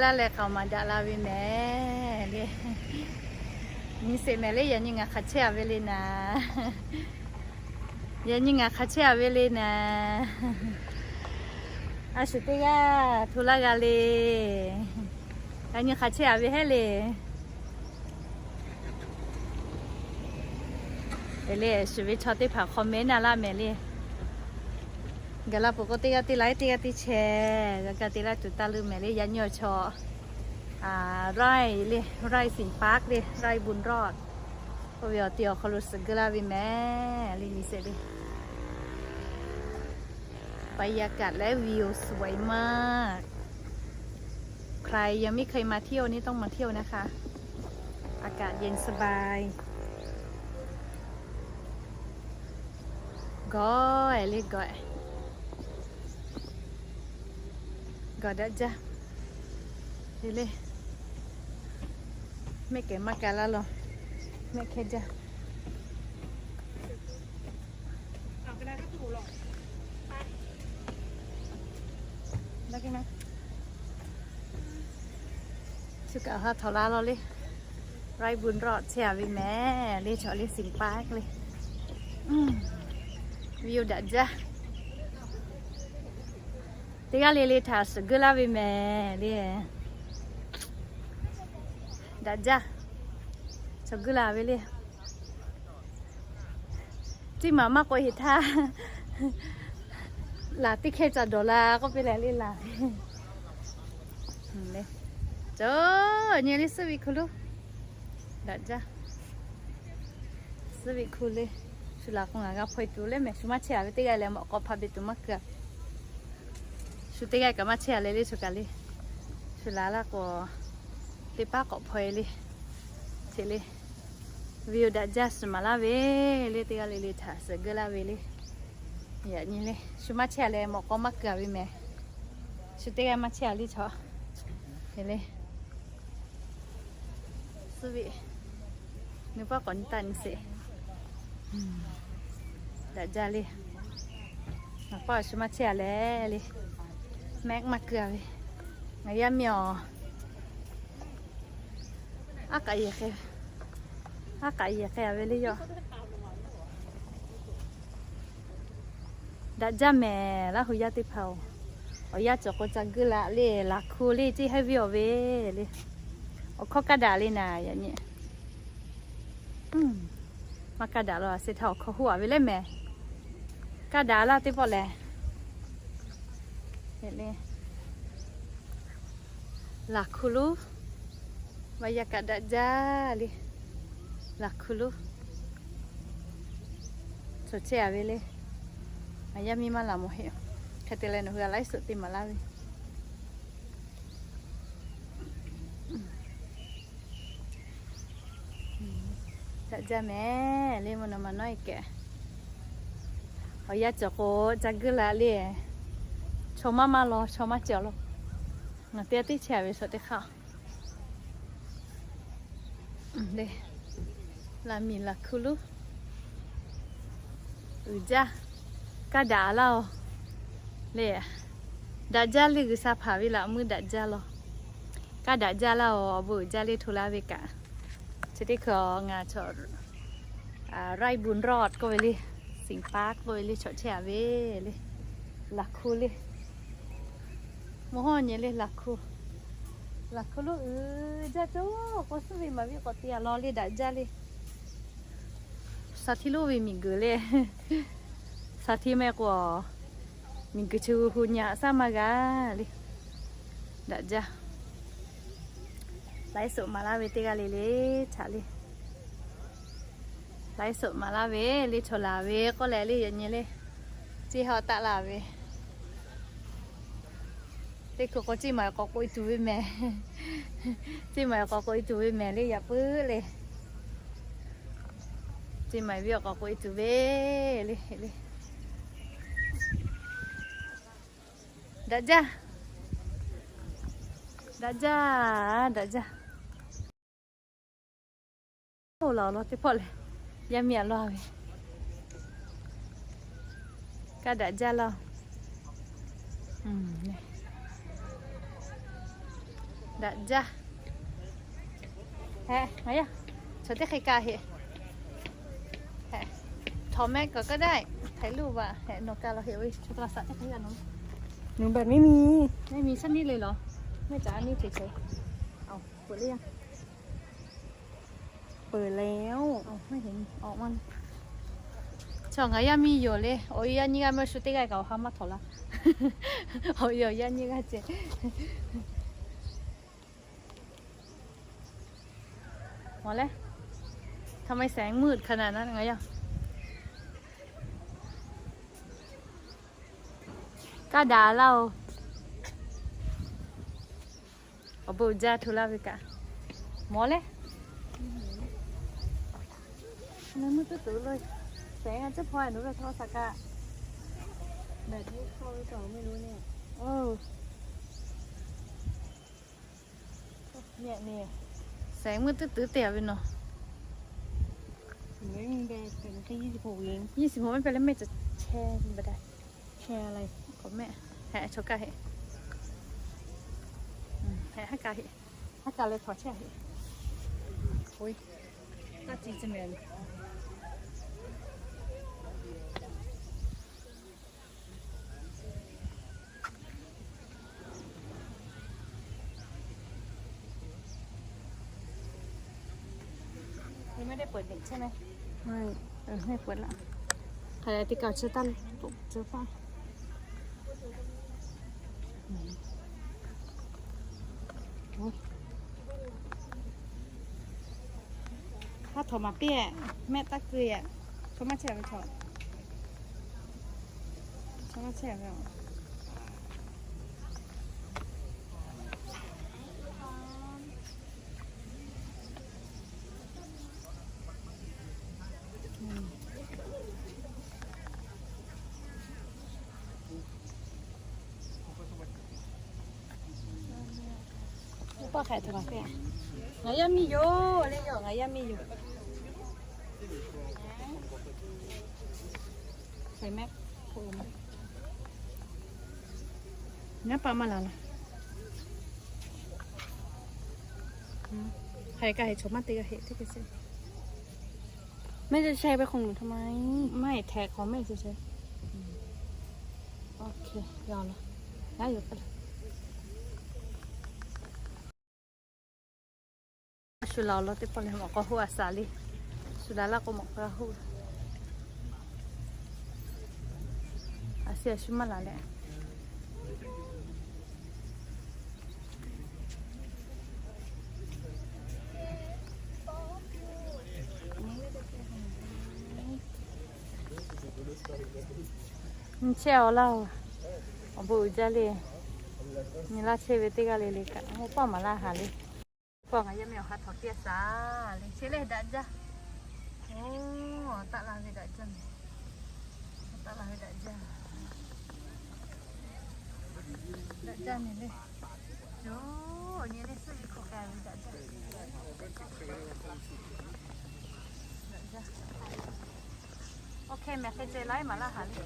Taˇ leh k'aoˍ maˍ daꞈ la ve mehˍ le. Nyi sheˍ mehˍ le, yaꞈ nyi ngaˬ hk'aˬ chehˇ a ve le naˍ. Yaꞈ nyi ngaˬ hk'aˬ chehˇ a ve le naˍ. A shu teˇ g'aˇ hto laˇ g'a le. Yaꞈ nyi hk'aˬ chehˇ a ve heˆ le. Te le shu ve chaw teˇ hpaˍ hk'aw mehˍ naˍ laˇ mehˍ le. Gaˬ la peuˬ k'o teˇ g'aˇ teˇ laiˉ teˇ g'aˇ teˇ chehˇ g'a kaˇ te laˇ tuˬ taˇ leuˇ mehˍ le. Yaꞈ nyi awˬ chaw ไร่ le, ไร่สิงห์ปาร์ค le, ไร่บุญรอด k'oˆ ve awˬ ti awˬ hk'aw lo suhˍ geuˆ laˇ ve mehˍ le. Nyi sheˍ le. บรรยากาศและวิวสวยมาก ใครยังไม่เคยมาเที่ยวนี่ต้องมาเที่ยวนะคะ อากาศเย็นสบาย Gawˬ le gawˬ. Gawˬ daꞈ jaˇ. Te le, mehˆ kehˬ maˇ ka laˇ law, mehˆ hkehˇ jaˇ. Shu kaꞈ ha htawnˍ la law le. ไร่บุญรอด chehˇ a ve mehˍ le, chaw le สิงห์ปาร์ค le. View daꞈ jaˇ. Teˇ g'aˇ le le htaꞈ suhˍ geuˆ laˇ ve mehˍ le. Daꞈ jaˇ. Chaw geuˆ la ve le. Teˇ maˬ maˇ k'oꞈ-e htaˇ, laˬ teˇ hkehˇ ca dawˬ la k'oˆ piˇ leh le laˬ. Cawˬ nyi le suhˆ ve hku loˉ. Daꞈ jaˇ. Suhˆ ve hku le. Shu laˬ k'o ngaˬ g'a hpaw e tuˬ le mehˍ. Shu maˇ chehˇ a ve teˇ g'aˇ leh mawꞈ k'aw hpaˇ ve tuˬ maˇ keu a. Shu teˇ g'aˇ kaꞈ maˇ chehˇ a leh le, shu kaꞈ le. Shu laˬ laˇ k'o, teˇ paˉ k'awꞈ hpaw e le. Hk'e le, view daꞈ jaˇ suhˍ maˍ laˇ ve le. Teˇ g'aˇ le le htaꞈ suhˍ geuˆ laˇ ve le. Yaꞈ nyi le, shu maˇ chehˇ a leh mawꞈ k'aw maˇ keu a ve mehˍ. Shu teˇ g'aˇ maˇ chehˇ a le chaw. Hk'e le, suhˆ ve, nyi paˉ k'awꞈ nyi taˇ nyi sheˍ. Daꞈ jaˇ le. Ngaˬ paˇ awˬ shu maˇ chehˇ a leh le, mehˆ maˇ keu a ve. Ngaˬ yaˇ miˇ awˬ, aˉ k'aꞈ yehˬ hk'e, aˉ k'aꞈ yehˬ hk'e a ve le yoˬ. Daꞈ jaˇ mehˍ Laˇ hu yaˇ teˇ hpaˍ-oˬ. Awˬ yanˇ cawˬ k'o ca geuˆ la le, laˬ hku le, ceˇ hehˉ viˇ awˬ ve le. Awˬ hkawˇ kaˇ daꞈ le naˍ, yaꞈ nyi. Maˇ kaˇ daꞈ law, a se htaˇ awˬ hkawˇ huˉ a ve leh mehˍ. Kaˇ daꞈ laˇ teˇ pawˆ lehˬ. Laˬ hku loˉ. Vaˇ yaˇ kaꞈ daꞈ jaˇ le. Laˬ hku loˉ. Chaw chehˇ a ve le. Ngaˬ yaˇ miˇ maˇ laˬ mawˬ heˆ. Hk'e te leh nawˬ hui a laiˉ suhˍ te maˍ laˇ ve. Daꞈ jaˇ mehˍ le, mvuhˇ naw ma nawˉ e kehˬ. Awˬ yanˇ cawˬ k'o ca geuˆ la le. Chaw maˇ maˇ law, chaw maˇ cawˬ law. Ngaˬ teˇ g'aˇ teˇ chehˇ a ve shawˍ teˇ hk'aˇ. Laˬ miˬ laˬ hku loˉ. Uiˍ jaˇ. Kaˇ daꞈ laˇ-oˬ le. Daꞈ jaˇ le, G'uiˬsha hpanˍ ve laꞈ meuˇ daꞈ jaˇ law. Kaˇ daꞈ jaˇ laˇ-oˬ, awˬ bon uiˍ jaˇ le hto laˇ ve kaꞈ. Chi teˇ hkui ngaˬ chaw ไร่บุญรอด k'oˆ ve le, สิงห์ปาร์ค k'oˆ ve le, chaw chehˇ a ve le. Laˬ hku le. Mvuhˇ hawˇ nyi le laˬ hku. Laˬ hku loˉ uiˍ jaˇ cawˬ k'o, suhˉ ve maˍ viˉ k'awꞈ te a law le, daꞈ jaˇ le. Shaˍ htiˇ loˉ ve miˬguiˬ le. Shaˍ htiˇ mehˆ k'o, miˬguiˬ chi hu hu nyi aꞈ shaˉ maˇ g'a le. Daꞈ jaˇ. Laiˉ suhˍ maˍ laˇ ve teˇ g'aˇ le le htaꞈ le. Laiˉ suhˍ maˍ laˇ ve le, chaw laˬ ve k'oˆ leh le, yaꞈ nyi le. Ceˇ haw taˆ la ve. Teˇ hkui k'o ceˇ maˬ k'awꞈ k'oꞈ e tuˬ ve mehˍ. Ceˇ maˬ k'awꞈ k'oꞈ e tuˬ ve mehˍ le, yaꞈ puiˉ le. Ceˇ maˬ viˉ awˬ k'awꞈ k'oꞈ e tuˬ ve le, le. Daꞈ jaˇ. Daꞈ jaˇ, daꞈ jaˇ. Oˇ laˬ awˬ lawn teˇ pawˆ lehˬ, yaˇ miˇ aꞈ law ve. Kaˇ daꞈ jaˇ laˇ. Daꞈ jaˇ. Heh, ngaˬ yaˇ chaw teˇ hk'e kaꞈ heˆ. ถอดแมสก่อนก็ได้ ถ่ายรูปอะ heh, nawˬ kaꞈ laˬ heˆ ve, chaw kaꞈ laˬ saꞈ teˇ hk'e yaˇ nawˬ. หนูแบตไม่มี ไม่มีสักนิดเลยเหรอ แม่จ๋า นี่เฉยๆ เอา เปิดหรือยัง เปิดแล้ว เอา ไม่เห็นออกมาเลย Chaw ngaˬ yaˇ miˇ yoˬ le. Awˬ e yaˇ nyiˇ g'aˇ maˇ shu teˇ g'aˇ kaꞈ awˬ ha maˇ htawnˍ laˇ. Awˬ e awˬ yaˇ nyiˇ g'aˇ ceh. Mawˬ leh, ทำไมแสงมืดขนาดนั้น ngaˬ yaˇ. Kaˇ daꞈ laˇ oˬ. Awˬ bon uiˍ jaˇ hto laˇ ve kaꞈ. Mawˬ leh. Mvuhˇ tuˉ tuˬ lo. แสง a ciˉ hpaw a nawˬ ve htaw saˍ kaꞈ. แบตไม่เข้าหรือเปล่าไม่รู้เนี่ย แสง mvuhˇ tuˉ tuˬ te a ve nawˬ. ยี่สิบหก ไม่เป็นไร แม่จะแชร์บันได แชร์อะไร ของแม่ Heh, chaw kaˇ heˆ. Heh, haˉ kaˇ heˆ. Haˉ kaˇ leh htawnˍ chehˇ heˆ. Oˇ, taˇ ci ci mehˍ. ยังไม่ได้เปิดเน็ตใช่ไหม ไม่ เออ ไม่เปิดละ ถ่ายอะไร ติดเก่า เชื่อตั้น ปลุก เจอป้า Haˉ htawnˍ maˍ piˇ, mehˆ taˇ keu e. Chaw maˇ chehˇ ve, chaw maˇ chehˇ ve. Uˉ paˇ hk'e htaꞈ maˍ hk'e, ngaˬ yaˇ miˇ yoˬ le, yoˬ, ngaˬ yaˇ miˇ yoˬ. Hk'e mehˆ hk'oˆ lo maˇ, naˉ paˆ maˇ laˬ laˬ. Hk'e kaꞈ heˆ, chaw maˇ te g'a heˆ teˇ hk'e sheˍ. แม่จะแชร์ไปของหนูทำไม Maˇ heˆ, hteꞈ hk'awꞈ mehˆ sheˍ sheˍ. Oˇ hk'e, g'a laˬ, g'a yoˬ. Shu laˬ awˬ lawn teˇ pawˆ lehˬ, mawꞈ k'aw hoˆ a saˍ le. Shu daꞈ laˇ k'o, mawꞈ k'aw hoˆ a. A shu, a shu maˇ laˬ leh. Nyi chehˇ awˬ laˇ oˬ. Awˬ bon uiˍ jaˇ le. Nyi laˇ chehˇ ve teˇ g'aˇ le le kaꞈ, mawˇ paˆ maˍ laˇ haˍ le. Pawˆ ngaˬ yaˇ miˇ awˬ ha htawnˍ piˇ a saˍ le. Chehˇ leh daꞈ jaˇ. Oˇ, taˆ la ve daꞈ jaˇ. Taˆ la ve daꞈ jaˇ. Daꞈ jaˇ nyi le. Yoˬ, nyi le, suhˆ ve hkawꞈ k'ai ve daꞈ jaˇ. Daꞈ jaˇ. Oˇ hk'e mehˍ hk'e ceh laiˉ maˍ laˇ haˍ le.